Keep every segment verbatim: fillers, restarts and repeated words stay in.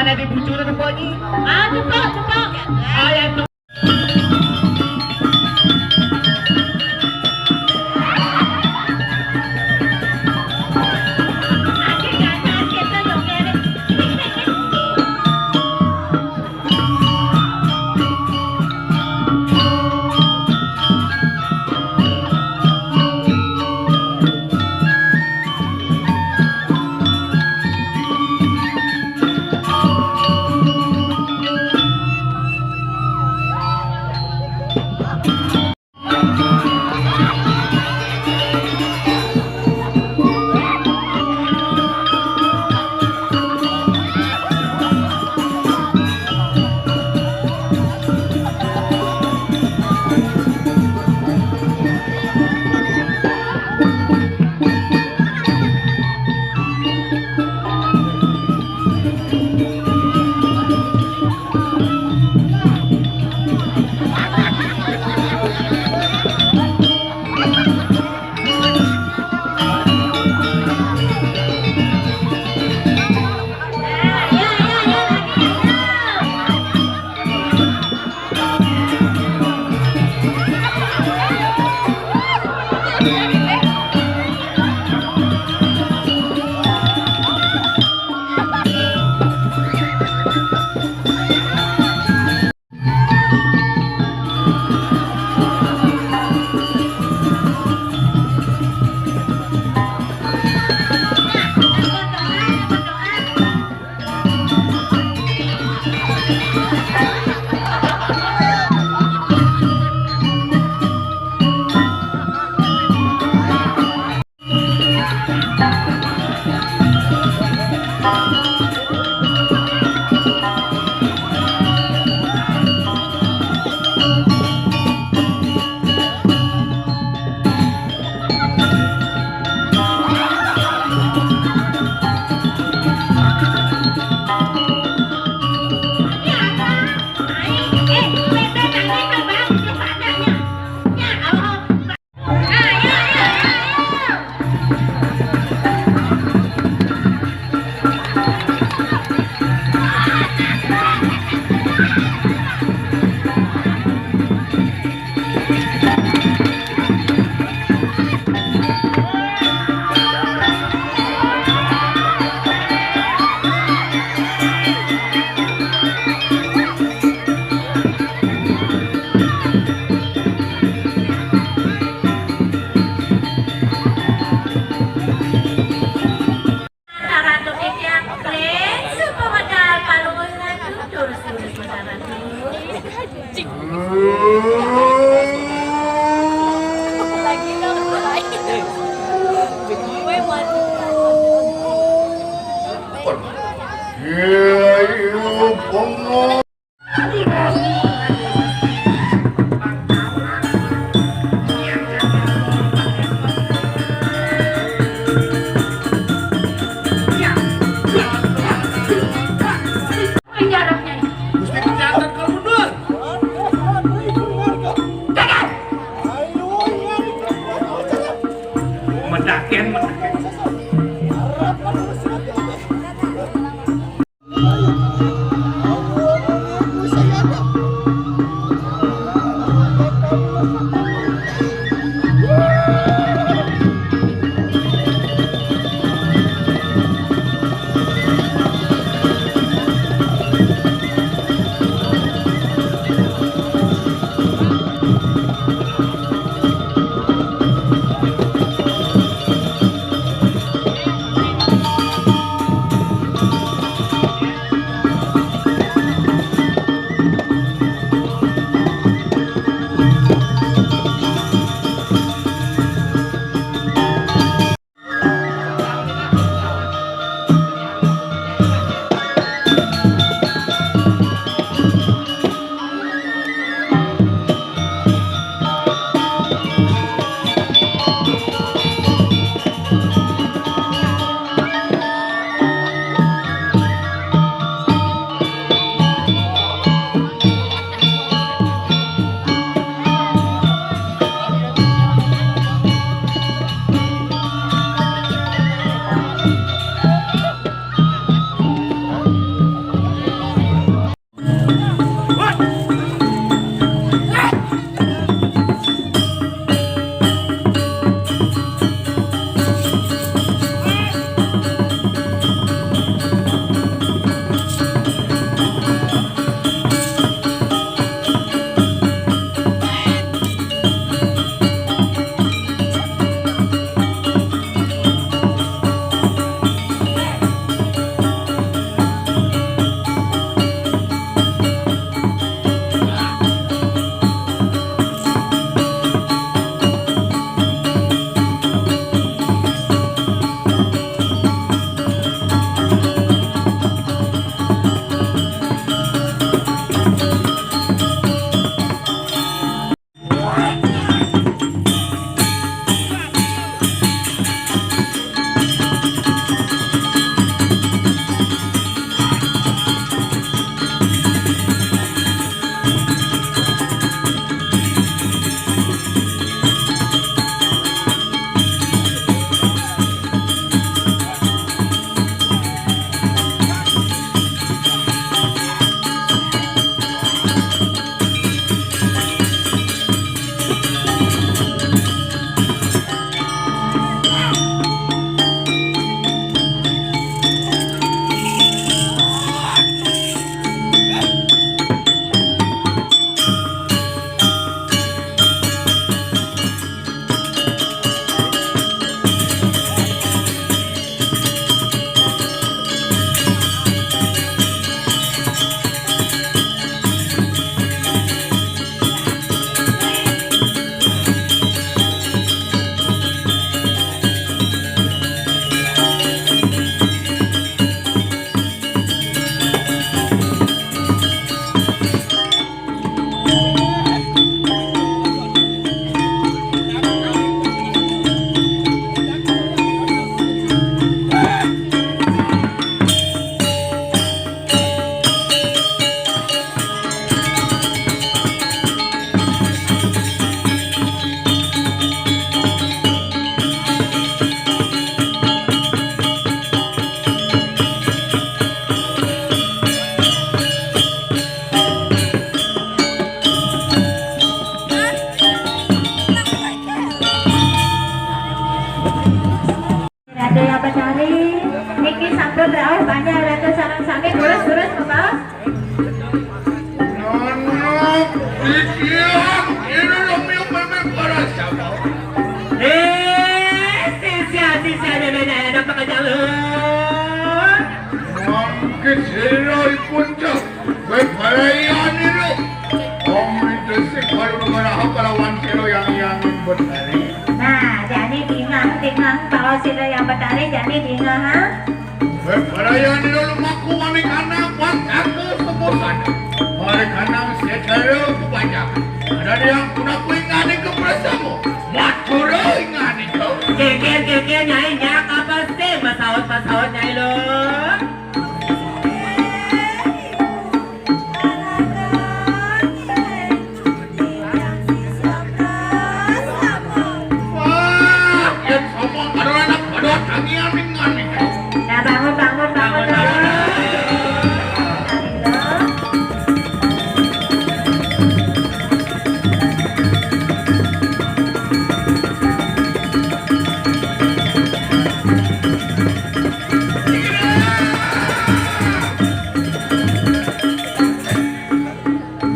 Ada di bucu ada pokoknya. Ah, cepat, cepat. Ayah tu. Saratu tiang kling, supemedal palungan tutur suruh saratu. Lagi dong. Gue buat. Iya, iya, bengong. Gusti dicatat kalau mundur. Medakin, medakin. Ratu yang Betari, niki sampun rauh banyak Ratu sareng sami, terus-terus, Bapak. Nono, isian, ini lo miu memang para siapa? Eh, sisia, sisia, nenek, nenek, ada pekerjaan. Mangkit sira ipun cek. Kowe balayani lho. Wong Indonesia baru negara apa lawan sira yang yang Betari. Nah, jane dingah, dingah, bawa sira yang Betari, jane dingah, ha? Kowe balayani lho, lumaku wani kana buat aku sepusan. Mari kana setara kepanjang. Ada yang guna kuingani ke bersama. Madura ingani kau. Kikir, kikir, Nyai, nyak apa sih? Masaut, masaut, Nyai, lho. Wah, yén sapa karo anak padha tangian ning ngene. Nah, bangun, bangun, bangun, bangun.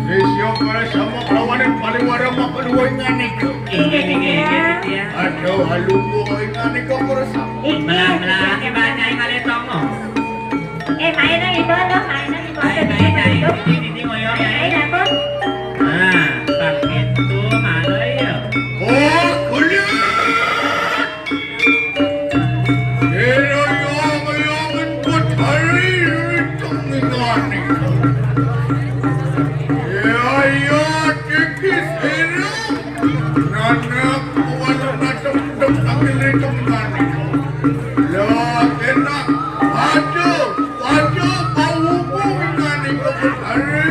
Sisya para sama kelawaning paliwara maka luwih nganika. Inggih, inggih, inggih, inggih. Aduh, halungguh kok nganika para sama. Inggih. Melah, melah, iki banyak kali tongo. Eh, main lagi, Bang, dong, main lagi, Bang. Main, main, main. Ini, ini, ini, ngoyong, ya. Main, aku. Nah, tak itu, mana ya? Oh, kulit. Sira yong-yongen Betari ing tengahing. Ya, ya, iki sira. Nanak kuat macem-macem ing tengahing. Lah, enak. Waduh, waduh, bau hubungan ing Betari.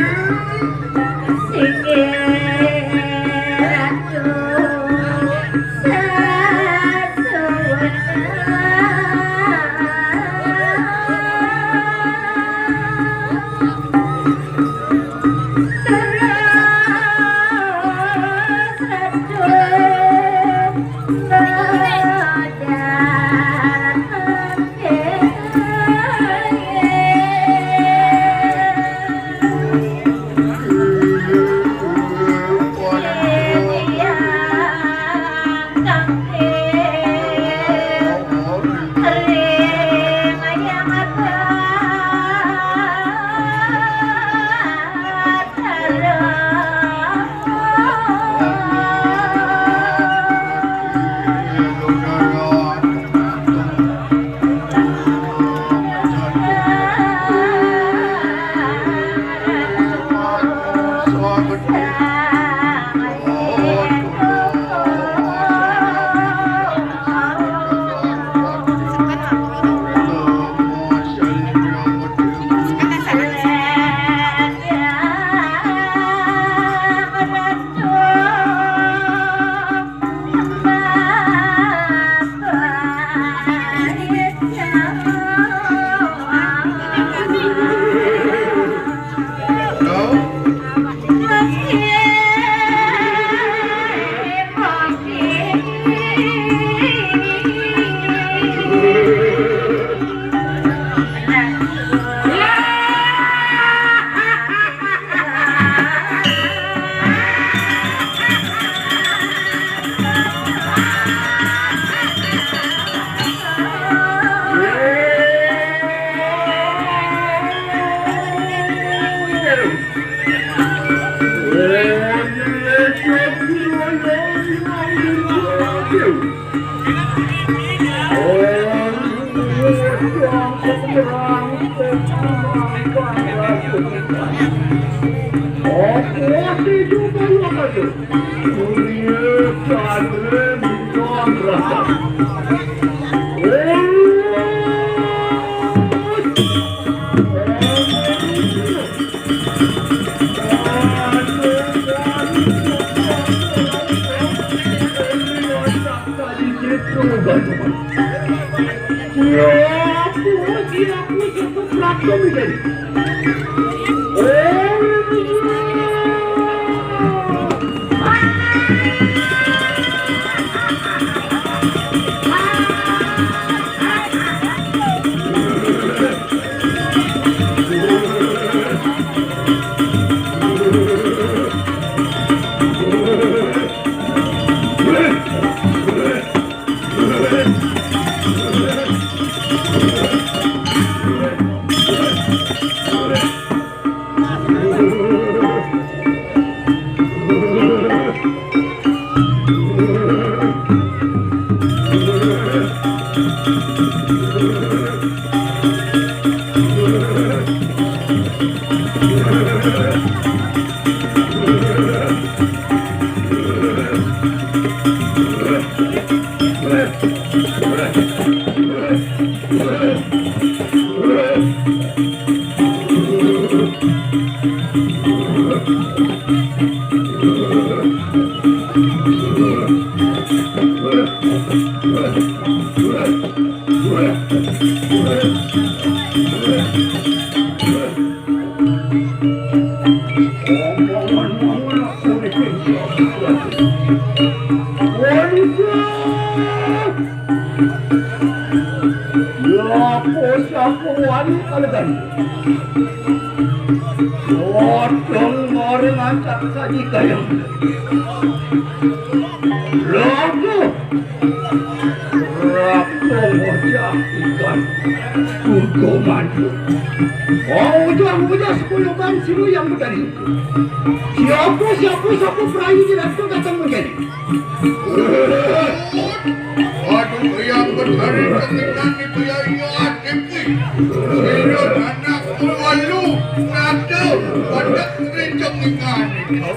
Lha kok sapa wani kalegan? Bodong ngoreng ancak saji kayang. Lha Rapo ngojak ikan. Tudo mantu. Mau ujah-ujah sepuluh bang sinu yang betadi. Siapa, siapa, siapa perayu di ratu datang menjadi? Aduh, yang betadi kemenang itu ya, iya, tipi. Sinu anak lalu, ratu, pada kerencong ikan itu.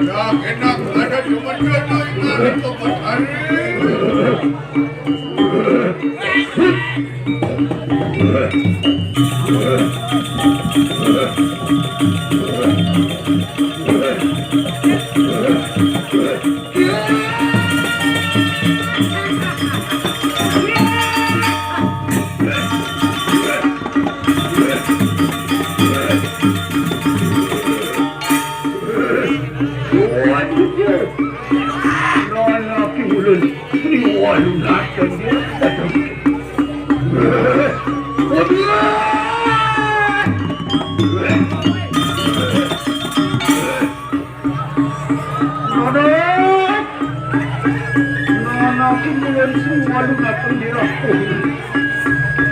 Dah enak ada cuma jodoh itu matahari. Nana ki ulun, ni walu nasa dia datang. Nana, nana ki ulun, ni walu nasa dia.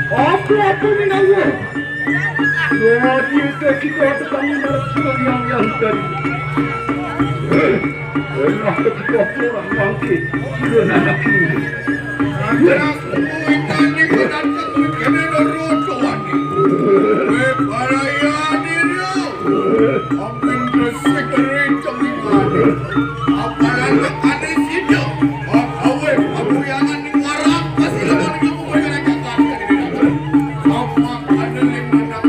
Apa, apa ni nana? Jadi, kita, kita datang dari yang, yang tadi. Enak ketika orang bangkit, dia nak kiri. Anak kuwi tadi kena kena roto wani. Weh, paraya diri. Amin resik kering cemingan. Apalan tekane sida. Awe pabuyangan ning warang pasilawan kamu kaya raja kami. Sama ada ning menang.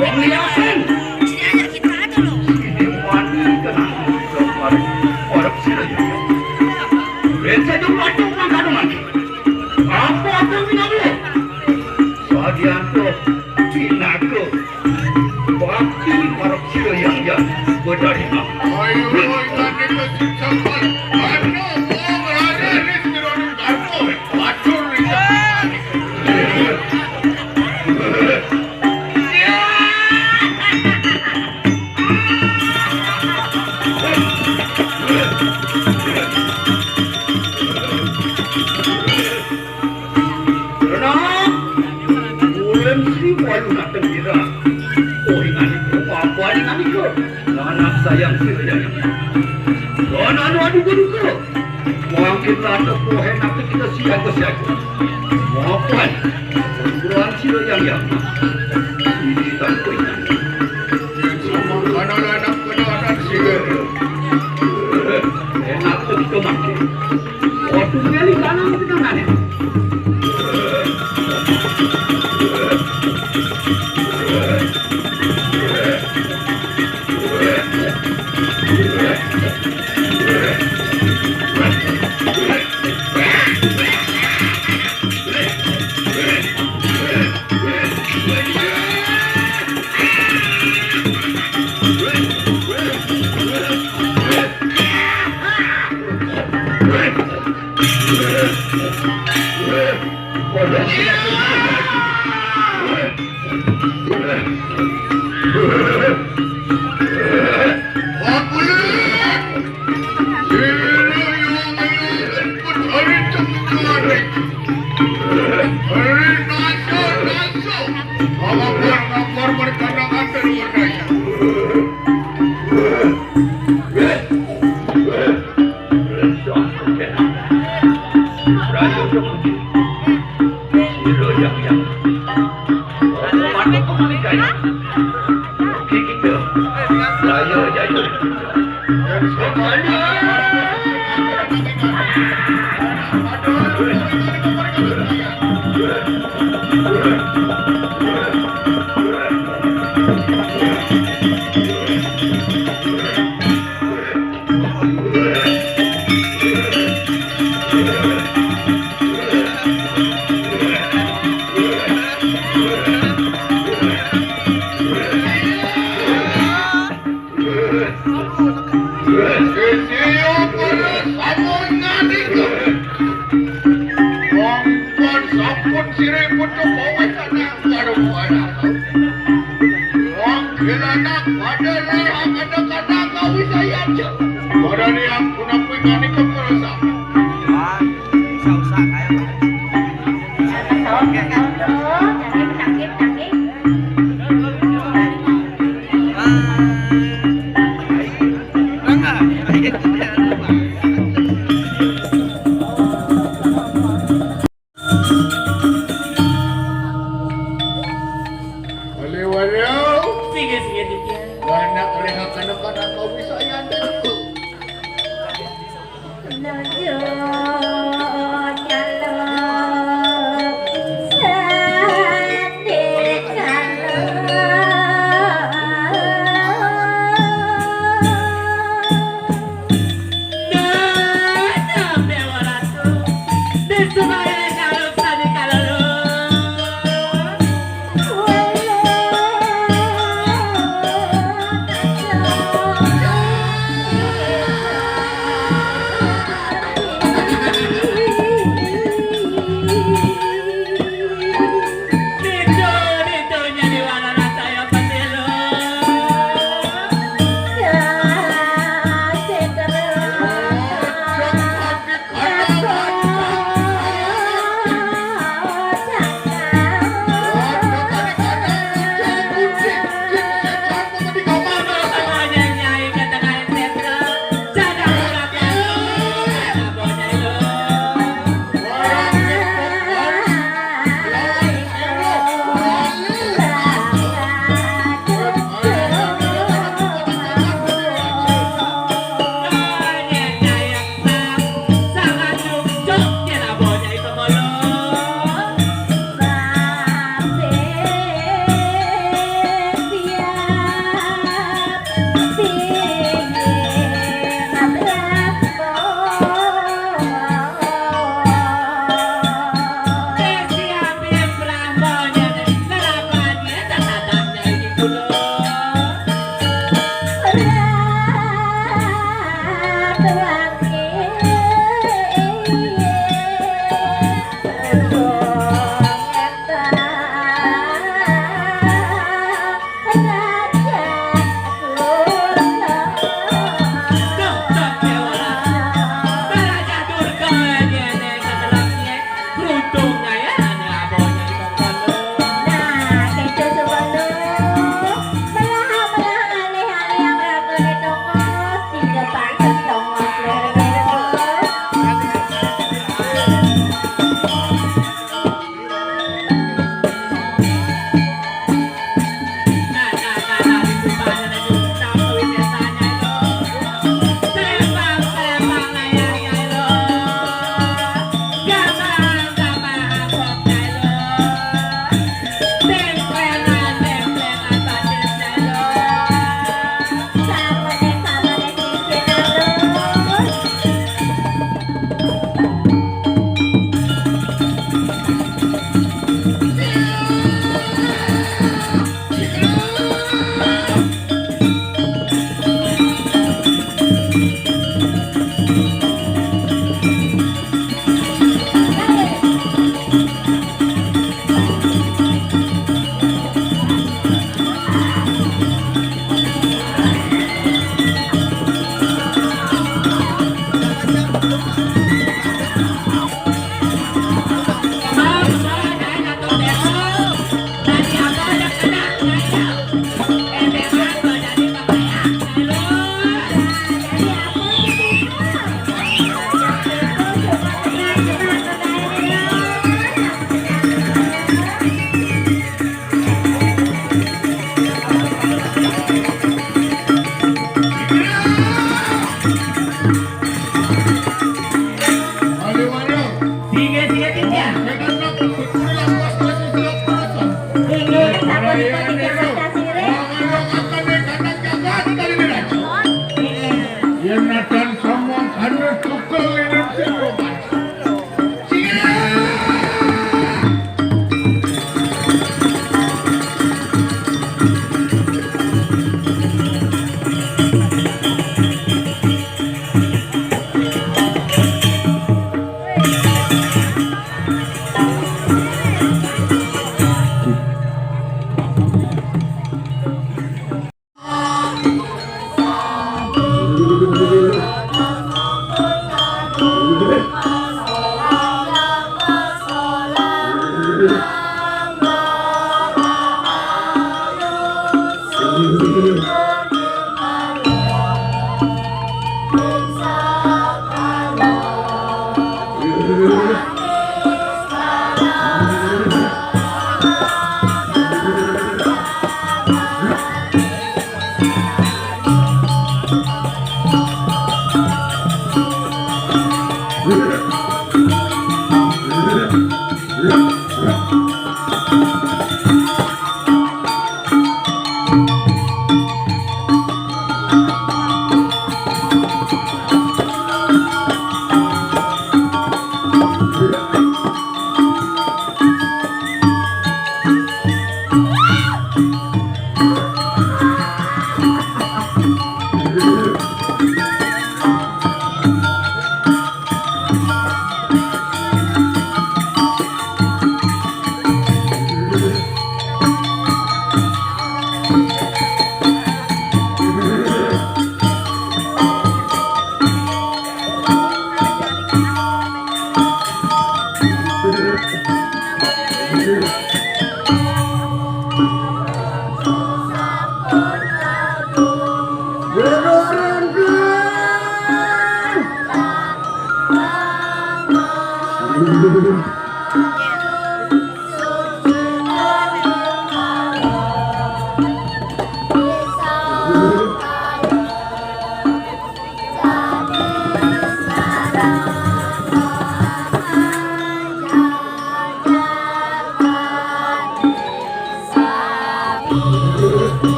Wong liya sing. Sini aja kita aja loh. Sini wani kena. Para, para sira ya. Rene dum mati mangkano mati. Apa-apa minaku. Sadianto pinaka. Bakti para sira yang ya. Bedarima. Ayo, ingkang nika sing sampun. Anu, wong rare ning jero ning garwa. Waduh, ning Renang, ulun Sri Walu Nateng Ira. Oh, ingan iku, apa ingan iku? Anak sayang Sri Walu. Anak anu adu duka. Wangkit lato pohen aku kita siaga-siaga. Mapan, perguruan Sri Walu. Ini tak ingat. Sama anak-anak, anak-anak Sri Walu. Enak tuh kita makan. Waktu dia di sana, kita nanya. Sisiyo para sampun nandika. Wong pun sampun siripun kebawa sana baru para. Wong kelana pada leha kada kata kawi saya aja. Pada yang punapun nandika para sampun. Oleh walau. Sige, sige, sige. Anak reha kana kana kau bisa ya.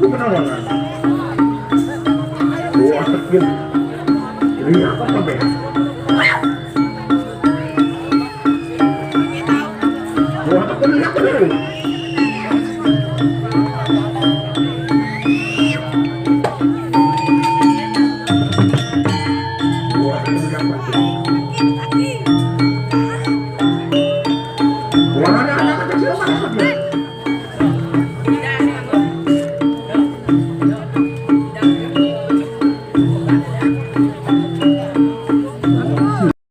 Aku penawangan. Wah, tekin. Ini apa, Pak, ya? Wah, tekin, ini apa, nih? Wah, ini apa, nih?